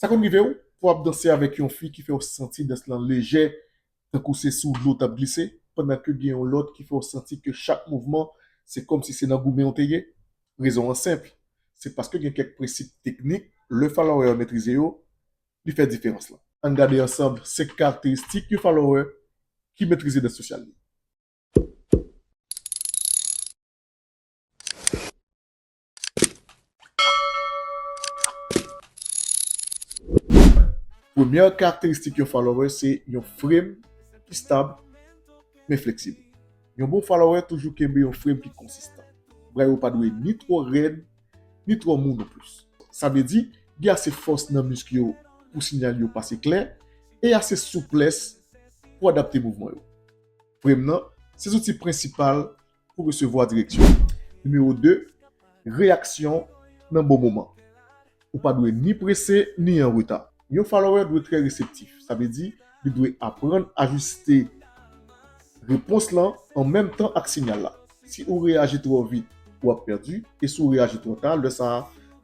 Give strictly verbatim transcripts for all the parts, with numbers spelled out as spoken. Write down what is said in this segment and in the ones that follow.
Sa konn rive w pou w ap danse avèk yon fi ki fè w santi dans lan lejè, tankou se sou dlo w t ap glise, pandan ke gen yon lòt ki fè w santi ke chak mouvman se kòmsi se nan goumen w te ye? Rezon an senp, se paske gen kèk prensip teknik, lè follower yo metrize yo, li fè diferans lan. Ann gade ansanm senk karakteristik yon follower ki metrize dans sosyal li. Premyè karakteristik yon follower se yon frame ki stab, men fleksib. Yon bon follower toujou kenbe yon frame ki konsistan. Bra yo pa dwe ni twò rèd, ni twò mou non plis. Sa vle di, gen ase fòs nan misk yo pou siyal yo pase klè e ase souplès pou adapte mouvman yo. Frame nan se zouti prensipal pou resevwa direksyon. Nimewo de, reyaksyon nan bon moman. Ou pa dwe ni prese ni an reta. Yon follower dwe trè reseptif. Sa vle di, li dwe aprann ajiste repons lan an menm tan ak siyal la. Si ou reyaji twò vit, w ap pèdi, e si ou reyaji twò ta, lè sa a,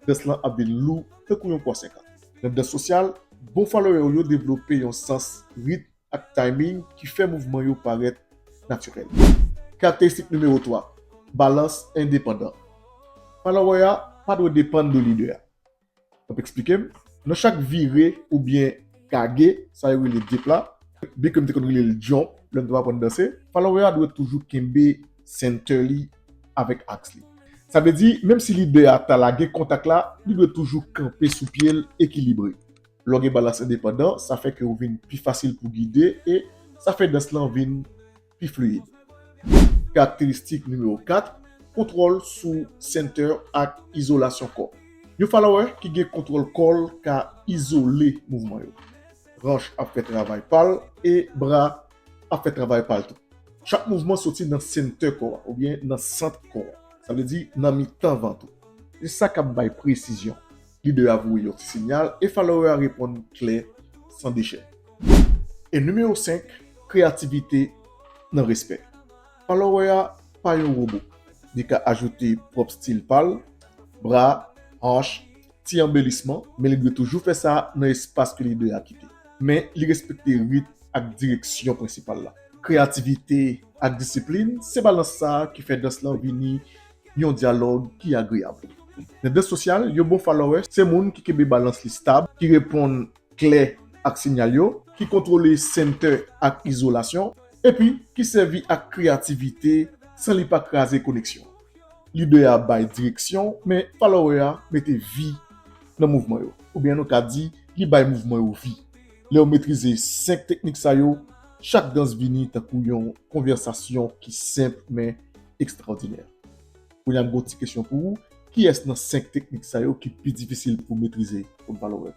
dans lan ap vin lou tankou yon pwa senkant. Nan dans sosyal, bon follower yo devlope yon sans ritm ak timing ki fè mouvman yo parèt natirèl. Karakteristik nimewo twa, balans endepandan. Follower a pa dwe depann de lidè a. M ap eksplike m. Nan chak vire oubyen kage, sa yo rele dip la, byenke m te konn rele l jump lè m t ap aprann danse, follower a dwe toujou kenbe center li avèk aks li. Sa vle di, menm si lidè a ta lage kontak la, li dwe toujou kanpe sou pye l ekilibre. Lè w gen balans endepandan, sa fè ke w vin pi fasil pou gide e sa fè dans lan vin pi fliyid. Karakteristik nimewo kat, kontwòl sou center ak izolasyon kò. Yon follower ki gen kontwòl kò l ka izole mouvman yo. Ranch ap fè travay pa l e bra ap fè travay pa l tou. Chak mouvman soti nan center kò a oubyen nan sant kò a. Sa vle di nan mitan vant ou. Se sa k ap bay presizyon. Lidè a voye yon ti siyal e follower a reponn klè, san dechè. E nimewo senk, kreyativite nan respè. Follower a pa yon wobo. Li ka ajoute pwòp stil pa l, bra, hanch, ti anbelisman, men li dwe toujou fè sa nan espas ke lidè a kite. Men li respekte ritm ak direksyon prensipal la. Kreyativite ak disiplin, se balans sa a ki fè dans lan vini yon dyalòg ki agreyab. Nan dans sosyal, yon bon follower se moun ki kenbe balans li stab, ki reponn klè ak siyal yo, ki kontwole center ak izolasyon, epi ki sèvi ak kreyativite san li pa kraze koneksyon. Lidè a bay direksyon, men follower a mete vi nan mouvman yo. Oubyen nou ka di, li bay mouvman yo vi. Lè w metrize senk teknik sa yo, chak dans vini tankou yon konvèsasyon ki senp men ekstraòdinè. Kounye a m gen yon ti kesyon pou ou, kiyès nan senk teknik sa yo ki pi difisil pou metrize kòm follower?